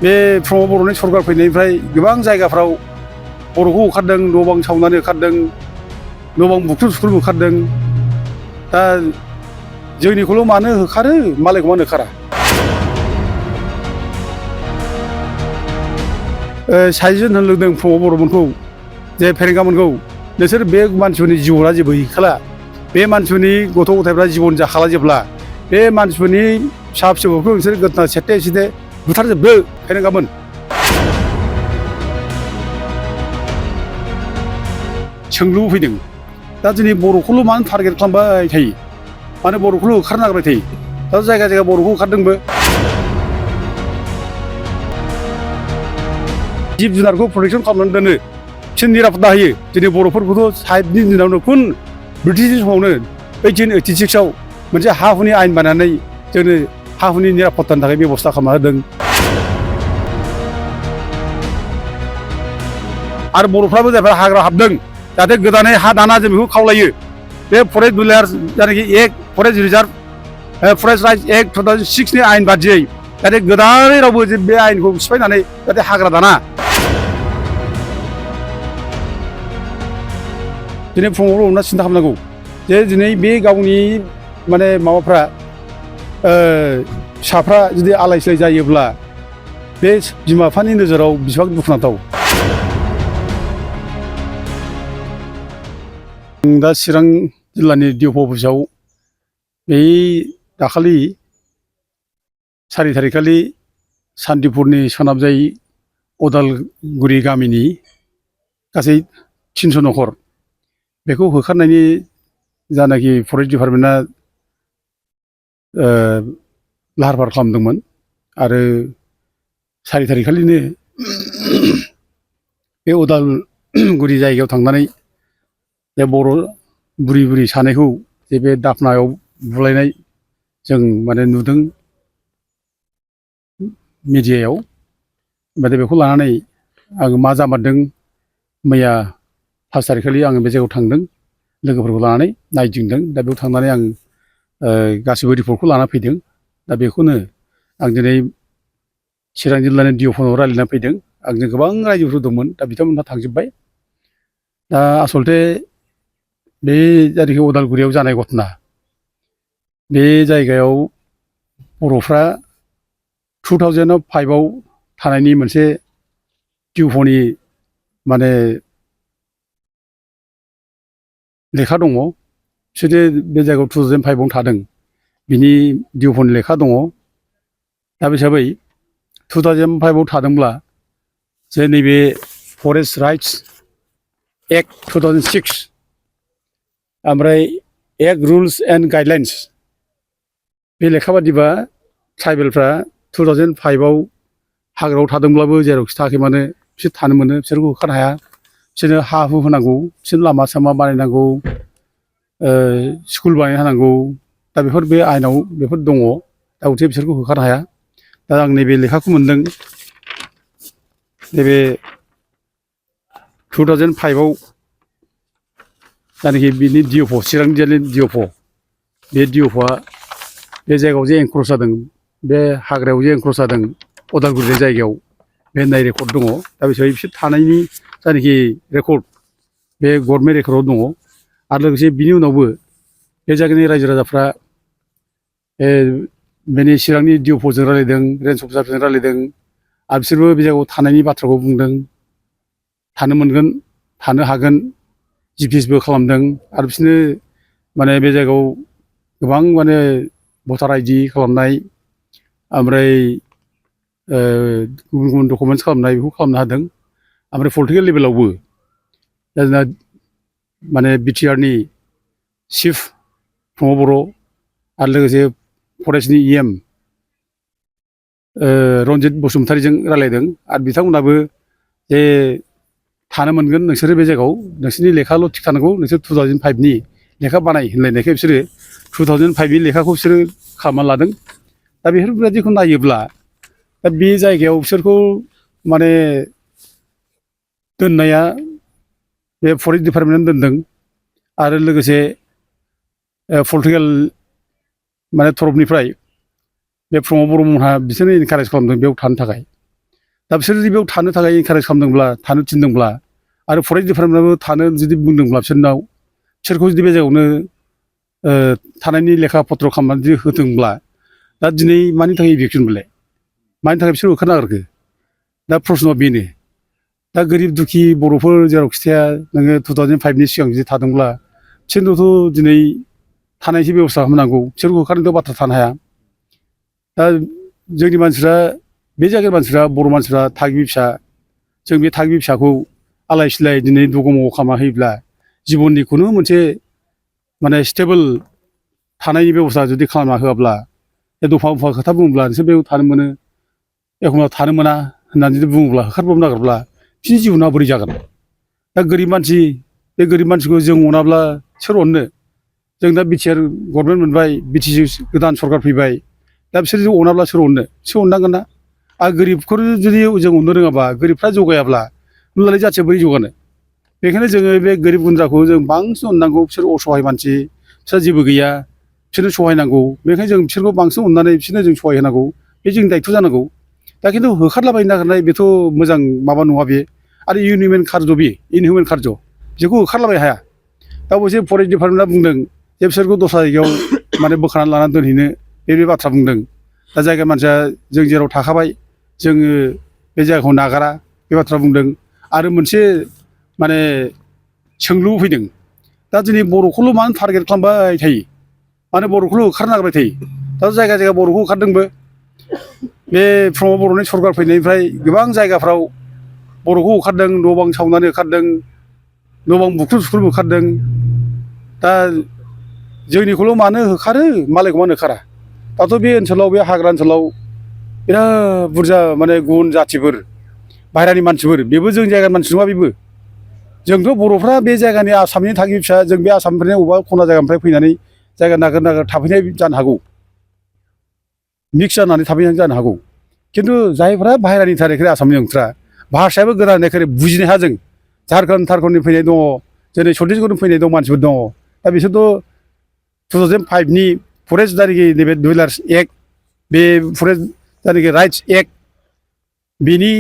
बे प्रमद बर'नि सरकार फैनायनिफ्राय गोबां जायगाफ्राव बर'खौ होखारदों, न' बां सावनानै होखारदों, न' बां बुख्रुब सुख्रुब होखारदों। दा जोंनिखौल' मानो होखारो, मालायखौ मानो होखारा? साजेसन होनलोंदों प्रमद बर'मोनखौ, जे फेरेंगामोनखौ, नोंसोर बे मानसिफोरनि जिबना जेबो गैखाला, बे मानसिफोरनि गथ' गथायफ्रा जिबन जाखाला जेब्ला, बे मानसिफोरनि फिसा फिसौफोरखौ नोंसोर गोदना सेथे सेथे बुथारजोबदो फेरेंगामोन। सोंलु फैदों। दा दिनै बर'खौल' मानो टारगेट खालामबाय थायो, मानो बर'खौल' होखारनो नागिरबाय थायो? दा जायगा जायगा बर'खौ होखारदोंबो। जिब जुनारखौ प्रटेक्सन खालामनानै दोनो, बिसोर निरापत्ता होयो। दिनै बर'फोरखौथ' साइडनि दिनावनो खुन ब्रिटिशनि समावनो 1886आव मोनसे हा हुनि आयेन बानायनानै जोंनो हा हुनि निरापत्तानि थाखाय बेब'स्था खालामना होदों। आरो बर'फ्राबो जायफ्रा हाग्रा हाबदों, जाहाथे गोदानै हा दाना जों बेखौ खावलायो। बे फरेस्ट रुलार जायनाखि act, forest reserve forest rights act 2006नि आयेन बादियै जाहाथे गोदानै रावबो बे आयेनखौ सिफायनानै जाहाथे हाग्रा दाना। दिनै प्रमद बर'ना सिन्था खालामनांगौ जे दिनै बे गावनि माने माबाफ्रा फिसाफ्रा जुदि आलाय सिलाय जायोब्ला बे बिमा बिफानि नोजोराव बेसेबां दुखुनांथाव। दा चिरां जिल्लानि डिअ अफिसाव बै दाखालि 4 थारिखखालि सान्तिपुरनि सोनाबजाय अदालगुरि गामिनि गासै 300 न'खर बेखौ होखारनायनि जानाखि फरेस्ट डिपार्टमेन्टआ लाहार फाहार खालामदोंमोन आरो 4 थारिखखालिनो बे अदालगुरि जायगायाव थांनानै जे बर' बुरि बुरि सानैखौ जे बे दाफनायाव बुलायनाय जों माने नुदों मिडियायाव। ओमफ्राय बेखौ लानानै आङो मा जामारदों, मैया 5 थारिखखालि आङो बे जायगायाव थांदों, लोगोफोरखौ लानानै नायदिंदों। दा बेयाव थांनानै आं गासिबो रिपर्टखौ लाना फैदों। दा बेखौनो आं दिनै चिरां जिल्लानि डिअ फनाव रायज्लायना फैदों। आंजों गोबां रायजोफोर दंमोन, दा बिथांमोनहा थांजोब्बाय। दा आसलथे बे जायनाखि अदालगुरियाव जानाय घटना, बे जायगायाव बर'फ्रा 2005आव थानायनि मोनसे डिअफनि माने लेखा दङ। बिसोरो बे जायगायाव 2005आव थादों, बिनि डिअफनि लेखा दङ। दा बे हिसाबै 2005आव थादोंब्ला जे नैबे फरेस्ट राइट्स एक्ट 2006 ओमफ्राय एक्ट रुल्स एन्ड गाइडलाइन्स बे लेखा बादिबा ट्राइबेलफ्रा 2005आव हाग्रायाव थादोंब्लाबो जेरावखि थायाखै मानो बिसोर थानो मोनो, बिसोरखौ होखारनो हाया। बिसोरनो हा हु होनांगौ, बिसोरनो लामा सामा बानायनांगौ, स्कुल बानायना होनांगौ। दा बेफोर बे आयेनाव बेफोर दङ। दा गथिखे बिसोरखौ होखारनो हाया। दा आं नैबे लेखाखौ मोनदों, नैबे 2005आव जायनाखि बिनि डिअफ चिरां जिल्लानि डिअफ, बे डिअफआ बे जायगायाव जे एनक्रस जादों, बे हाग्रायाव जे एनक्रस जादों अदालगुरि जायगायाव, बे होननाय रेकर्ड दङ। दा बे हिसाबै बिसोर थानायनि जायनाखि रेकर्ड, बे गभर्नमेन्ट रेकर्डआव दङ। आरो लोगोसे बिनि उनावबो बे जायगानि रायजो राजाफ्रा बेनि चिरांनि डिअफजों रायज्लायदों, रेन्ज अफिसारजों रायज्लायदों, आरो बिसोरबो बे जायगायाव थानायनि बाथ्राखौ बुंदों। थानो मोनगोन, थानो हागोन, जिपिएसबो खालामदों। आरो बिसोरनो माने बे जायगायाव गोबां माने भटार आइडि खालामनाय, ओमफ्राय गुबुन गुबुन डकुमेन्टस खालामनाय, बेखौ खालामनो हादों। ओमफ्राय पलिटिकेल लेभेलावबो दा जोंना माने बिटिआरनि चिफ प्रमद बर' आरो लोगोसे फरेस्टनि इएम रन्जित बसुमतारीजों रायज्लायदों। आरो बिथांमोनाबो जे थानो मोनगोन नोंसोरो बे जायगायाव, नोंसोरनि लेखाल' थिग थानांगौ, नोंसोर 2005नि लेखा बानाय होनलायनायखाय बिसोरो 2005नि लेखाखौ बिसोरो खालामना लादों। दा बेफोरबायदिखौ नायोब्ला दा बे जायगायाव बिसोरखौ माने दोननाया बे फरेस्ट डिपार्टमेन्टआनो दोनदों। आरो लोगोसे पलिटिकेल माने तरफनिफ्राय बे प्रमद बर'मोनहा बिसोरनो इनकारेज खालामदों बेयाव थानो थाखाय। दा बिसोर जुदि बेयाव थानो थाखाय इनकारेज खालामदोंब्ला थानो थिनदोंब्ला आरो फरेस्ट डिपार्टमेन्टआबो थानो जुदि बुंदोंब्ला बिसोरखौ जुदि बे जायगायावनो थानायनि लेखा पत्र खालामनानै जुदि होदोंब्ला दा दिनै मानि थाखाय इभिकसन बेलाय मानि थाखाय बिसोर होखारनो नागिरखो दा प्रश्नआ बेनो दा गोरिब दुखि बर'फोर जेरावखि थाया नोङो 2005नि सिगां जुदि थादोंब्ला बिसोरनोथ' दिनै थानायनि बेबस्था खालामनांगौ बिसोरखौ होखारनोथ' बाथ्रा थानो हाया दा जोंनि मानसिफ्रा बे जायगानि मानसिफ्रा बर' मानसिफ्रा थागिबि फिसा जों बे थागिबि फिसाखौ आलाय सिलाय दिनै दगमाव खालामना होयोब्ला जिबननि खुनु मोनसे माने स्टेबोल थानायनि बेबस्था जुदि खालामना होआब्ला दफा दफा खोथा बुङोब्ला नोंसोर बेयाव थानो मोनो एखमब्ला थानो मोना होननानै जुदि बुङोब्ला होखारब्रबनो नागिरब्ला बिसोरनि जिबना बोरै जागोन दा गोरिब मानसि बे गोरिब मानसिखौ जों अनाब्ला सोर अननो जों दा बिटिआर गभर्नमेन्ट मोनबाय बिटिसि गोदान सरकार फैबाय दा बिसोर जुदि अनाब्ला सोर अननो बिसोर अननांगोन ना आरो गोरिबखौ जुदि जों अननो रोङाबा गोरिबफ्रा जौगायाब्ला होनब्लालाय जाथिया बोरै जौगानो बेखायनो जोङो बे गोरिब गुन्द्राखौ जों बांसिन अननांगौ बिसोर असहाय मानसि बिसोर जेबो गैया बिसोरनो सहाय नांगौ बेनिखायनो जों बिसोरखौ बांसिन अननानै बिसोरनो जों सहाय होनांगौ बे जोंनि दायित्व जानांगौ दा खिन्थु होखारलाबायनो नागिरनाय बेथ' मोजां माबा नङा बे आरो इनहिउमेन कार्ज बेखौ होखारलाबायनो हाया दा अबयसे फरेस्ट डिपार्टमेन्टआ बुंदों जे बिसोरखौ दस्रा जायगायाव माने बोखारनानै लानानै दोनहैनो बे बाथ्रा बुंदों दा जायगा मानसिया जों जेराव थाखाबाय जोङो बे जायगाखौ नागारा बे बाथ्रा बुंदों आरो मोनसे माने सोंलु फैदों दा दिनै बर'खौल' मानो टारगेट खालामबाय थायो मानो बर'खौल' होखारनो नागिरबाय थायो दा जायगा जायगा बर'खौ होखारदोंबो बे प्रमद बर'नि सरकार फैनायनिफ्राय गोबां जायगाफ्राव बर'खौ होखारदों न' बां सावनानै होखारदों न' बां बुख्रुब सुख्रुब होखारदों दा जोंनिखौल' मानो होखारो मालायखौ मानो होखारा दाथ' बे ओनसोलाव बे हाग्रा ओनसोलाव बिराद बुरजा माने गुबुन जाथिफोर बाहेरानि मानसिफोर बेबो जों जायगानि मानसि नङा बेबो जोंथ' बर'फ्रा बे जायगानि आसामनि थागिबि फिसा जों बे आसामनिफ्राय बबेबा खना जायगानिफ्राय फैनानै जायगा नागिर नागिर थाफैनाय जानो हागौ मिक्स जानानै थाफैनाय जानो हागौ खिन्थु जायफ्रा बाहेरानि थारिखै आसामनि नंथ्रा भाषायाबो गोदान एखेबारे बुजिनो हाया जों झारखन्डनि फैनाय दङ जेरै छत्तीसगढ़नि फैनाय दं मानसिफोर दङ दा बिसोरथ' 2005नि फरेस्ट जायनाखि नैबे डुवेलार्स एक्ट बे फरेस्ट जायनाखि राइट्स एक्ट बेनि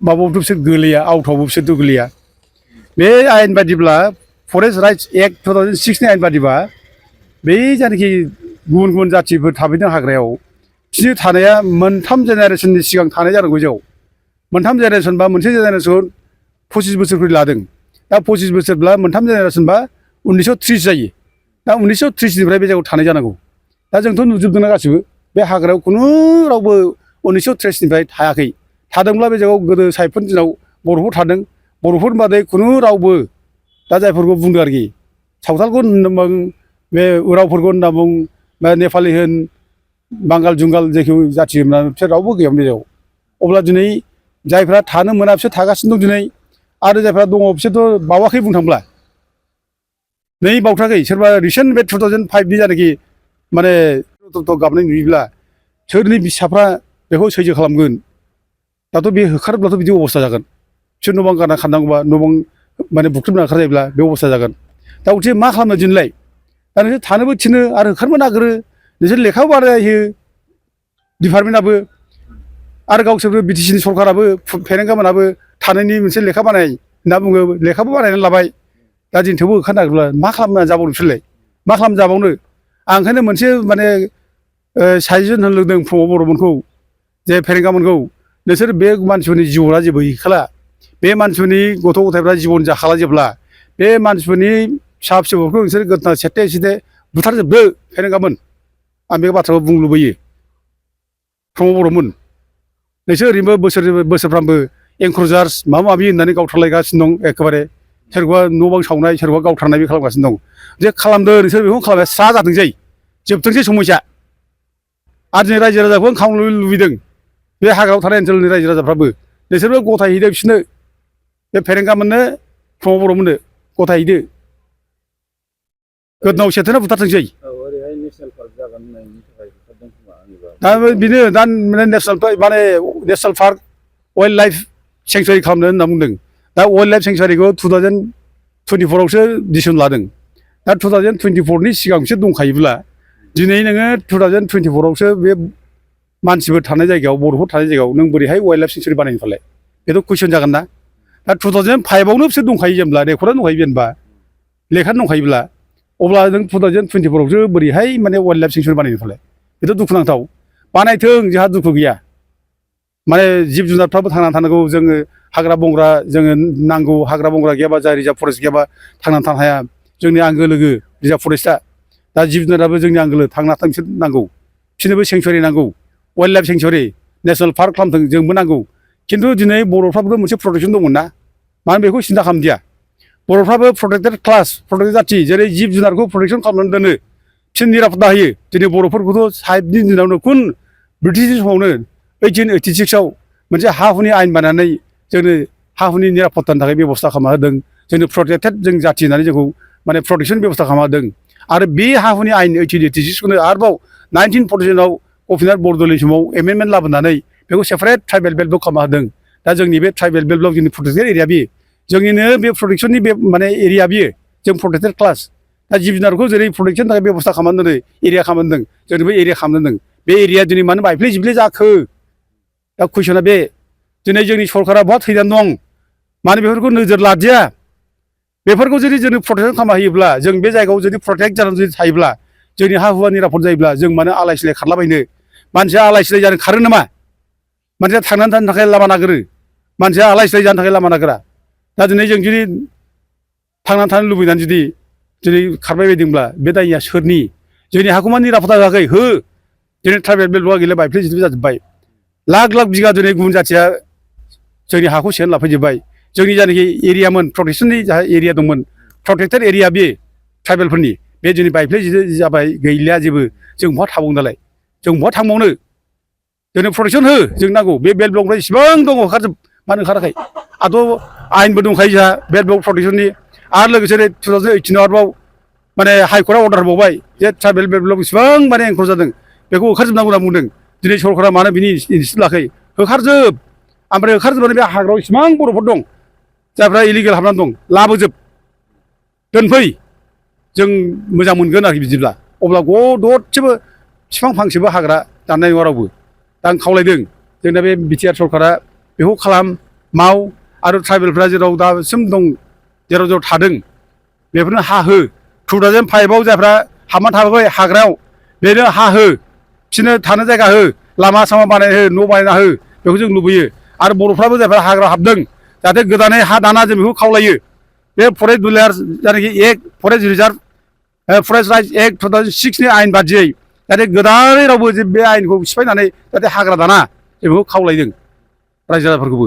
माबायावथ' बिसोर गोलैया आउटआवबो बिसोरथ' गोलैया बे आयेन बादिब्ला फरेस्ट राइट्स एक्ट 2006नि आयेन बादिबा बै जायनाखि गुबुन गुबुन जाथिफोर थाफैदों हाग्रायाव बिसोरनि थानाया मोनथाम जेनेरेसननि सिगां थानाय जानांगौ जेराव मोनथाम जेनेरेसन बा मोनसे जेनेरेसन 25 बोसोरफोर लादों दा 25 बोसोरब्ला मोनथाम जेनेरेसन बा 1930 जायो दा 1930निफ्राय बे जायगायाव थानाय जानांगौ दा जोंथ' नुजोबदोंना गासिबो बे हाग्रायाव खुनु रावबो 1930निफ्राय थायाखै थादोंब्ला बे जायगायाव गोदो साहिबफोरनि दिनाव बर'फोर थादों बर'फोर बादै खुनु रावबो दा जायफोरखौ बुंदों आरोखि सावथालखौ होनना बुं बे उरावफोरखौ होनना बुं बा नेपालि होन बांगाल जुंगाल जायखौ जाथि होनना बिसोर रावबो गैयामोन बे जायगायाव अब्ला दिनै जायफ्रा थानो मोना बिसोर थागासिनो दं दिनै आरो जायफ्रा दङ बिसोरथ' बावाखै बुंनो थांब्ला नै बावथाखै सोरबा रिसेन्ट बे 2005नि जानाखि माने गाबनाय नुयोब्ला सोरनि फिसाफ्रा बेखौ सैज्य खालामगोन दाथ' बे होखारोब्लाथ' बिदि अबस्था जागोन बिसोर न' बां गारना खारनांगौबा न' बां माने बुख्रुबना ओंखारजायोब्ला बे अबस्था जागोन दा बिसोर मा खालामनो दिनैलाय दा नोंसोर थानोबो थिनो आरो होखारनोबो नागिरो नोंसोर लेखाबो बानायहोयो डिपार्टमेन्टआबो आरो गावसोरबो बिटिसिनि सरकाराबो फेरेंगामोनाबो थानायनि मोनसे लेखा बानाय होनना बुङो लेखाबो बानायनानै लाबाय दा दिनै थेवबो होखारनो नागिरब्ला मा खालामना जाबावनो बिसोरलाय मा खालामना जाबावनो आं ओंखायनो मोनसे माने साजेसन होनो लुबैदों प्रमद बर'मोनखौ जे फेरेंगामोनखौ नोंसोर बे मानसिफोरनि जिउआ जेबो गैखाला बे मानसिफोरनि गथ' गथायफ्रा जिबन जाखाला जेब्ला बे मानसिफोरनि फिसा फिसौफोरखौ नोंसोर गोदना सेथे सेथे बुथारजोबदो फेरेंगामोन आं बे बाथ्राखौ बुंनो लुबैयो प्रमद बर'मोन नोंसोर ओरैनोबो बोसोरफ्रामबो एंक्रजार्स माबा माबि होननानै गावथारलायगासिनो दं एखेबारे सोरखौबा न' बां सावनाय सोरखौबा गावथारनाय बे खालामगासिनो दं जे खालामदो नोंसोर बेखौ खालामनाया स्रा जाथोंसै जोबथोंसै समयसा आरो जों रायजो राजाखौ खालामनो लुबैदों बे हाग्रायाव थानाय ओनसोलनि रायजो राजाफ्राबो नोंसोरबो गथायहैदो बिसोरनो बे फेरेंगामोननो प्रमद बर'मोननो गथायहैदो गोदनाव सेथेना बुथारथोंसै दा बेनो दा national park wild life sanctuary खालामनो होनना बुंदों दा वाइल्ड लाइफ सेंसुरिखौ 2024आवसो डिसिसन लादों दा 2024नि सिगांसो दंखायोब्ला दिनै नोङो 2024आवसो बे मानसिफोर थानाय जायगायाव बर'फोर थानाय जायगायाव नों बोरैहाय वाइल्ड लाइफ सेंसुरि बानायनो फालाय बेथ' कुइसन जागोन ना दा 2005आवनो बिसोर दंखायो जेनेबा रेकर्डआ दंखायो जेनेबा लेखा दंखायोब्ला अब्ला जों 2024आवसो बोरैहाय माने वाइल्ड लाइफ सेंसुरि बानायनो फालाय बेथ' दुखुनांथाव बानायथों जोंहा दुखु गैया माने जिब जुनारफ्राबो थांनानै थानांगौ जोङो हाग्रा बंग्रा जोङो नांगौ हाग्रा बंग्रा गैयाबा जा रिजार्भ फरेस्ट गैयाबा थांनानै थानो हाया जोंनि आंगो लोगो रिजार्भ फरेस्टआ दा जिब जुनाराबो जोंनि आंगो लोगो थांना थानो बिसोर नांगौ बिसोरनोबो सेंसुरि नांगौ wild life sanctuary national park खालामथों जोंबो नांगौ खिन्थु दिनै बर'फ्राबो मोनसे प्रटेक्सन दंमोन ना मानो बेखौ सिन्था खालामदिया बर'फ्राबो प्रटेक्टेड क्लास प्रटेक्टेड जाथि जेरै जिब जुनारखौ प्रटेक्सन खालामनानै दोनो बिसोर निरापत्ता होयो दिनै बर'फोरखौथ' साइडनि दिनावनो खुन ब्रिटिशनि समावनो 1886आव मोनसे हा हुनि आयेन बानायनानै जोंनो हा हुनि निरापत्तानि थाखाय बेब'स्था खालामना होदों जोंनो प्रटेक्टेड जों जाथि होननानै जोंखौ माने प्रटेक्सन बेब'स्था खालामना होदों आरो बे हा हुनि आयेन 1886खौनो आरोबाव 1947आव गपिनाथ बरद'लैनि समाव एमेन्डमेन्ट लाबोनानै बेखौ सेपारेट ट्राइबेल बेल्ट ब्लक खालामना होदों दा जोंनि बे ट्राइबेल बेल्ट ब्लक जोंनि प्रटेक्टेड एरिया बेयो जोंनिनो बे प्रटेक्सननि बे माने एरिया बियो जों प्रटेक्टेड क्लास दा जिब जुनारखौ जेरै प्रटेक्सननि थाखाय बेब'स्था खालामनानै दोनो एरिया खालामदों जोंनोबो एरिया खालामदों बे एरिया दिनै मानो बायफ्ले जिफ्ले जाखो दा कुइसना बे दिनै जोंनि सरकारा बहा थैनानै दं मानो बेफोरखौ नोजोर लादिया बेफोरखौ जुदि जों प्रटेक्सन खालामना होयोब्ला जों बे जायगायाव जुदि प्रटेक्ट जानानै जुदि थायोब्ला जोंनि हा हुआ निरापद जायोब्ला जों मानो आलाय सिलाय खारलाबायनो मानसिया आलाय सिलाय जानो खारो नामा मानसिया थांनानै थानो थाखाय लामा नागिरो मानसिया आलाय सिलाय जानो थाखाय लामा नागिरा दा दिनै जों जुदि थांनानै थानो लुबैनानै जुदि दिनै खारबाय बायदोंब्ला बे दायनिया सोरनि जोंनि हाखौ मानो निरापत्ता होआखै हो दिनै ट्राइबेल बेल्टआ गैला बायफ्ले जिफ्ले जाजोब्बाय लाख लाख बिगा दिनै गुबुन जाथिया जोंनि हाखौ सेनानै लाफैजोब्बाय जोंनि जायनाखि एरियामोन प्रटेक्सननि जा एरिया दंमोन प्रटेक्टेड एरिया बे ट्राइबेलफोरनि बे दिनै बायफ्ले जाबाय गैलिया जेबो जों बहा थाबावनो दालाय जों बहा थांबावनो जोंनो प्रटेक्सन हो जों नांगौ बे बेल्ट ब्लकनिफ्राय इसिबां दङ ओंखारजोब मानो ओंखाराखै आरो आयेनबो दंखायो जोंहा बेल्ट ब्लक प्रटेक्सननि आरो लोगोसे 2018आव आरोबाव माने हाइकर्टआ अर्डार होबावबाय जे ट्राइबेल बेल्ट ब्लक इसिबां माने एंकर जादों बेखौ होखारजोबनांगौ होनना बुंदों दिनै सरकारा मानो बिनि इनिसियेटिभ लायाखै होखारजोब ओमफ्राय होखारजोबनानै बे हाग्रायाव इसिबां बर'फोर दं जायफ्रा इलिगेल हाबनानै दं लाबोजोब दोनफै जों मोजां मोनगोन आरोखि बिदिब्ला अब्ला ददसेबो बिफां फांसेबो हाग्रा दाननाय नङा रावबो दा आं खावलायदों जोंना बे बिटिआर सरकारा बेखौ खालाम माव आरो ट्राइबेलफ्रा जेराव दासिम दं जेराव जेराव थादों बेफोरनो हा हो 2005आव जायफ्रा हाबनानै थाबाय हाग्रायाव बेनो हा हो बिसोरनो थानो जायगा हो लामा सामा बानायना हो न' बानायना हो बेखौ जों लुबैयो आरो बर'फ्राबो जायफ्रा हाग्रा हाबदों जाहाथे गोदानै हा दाना जों बेखौ खावलायो बे फरेस्ट रुलार जायनाखि act forest reserve forest rights act 2006नि आयेन बादियै जाहाथे गोदानै रावबो बे आयेनखौ सिफायनानै जाहाथे हाग्रा दाना जों बेखौ खावलायदों रायजो राजाफोरखौबो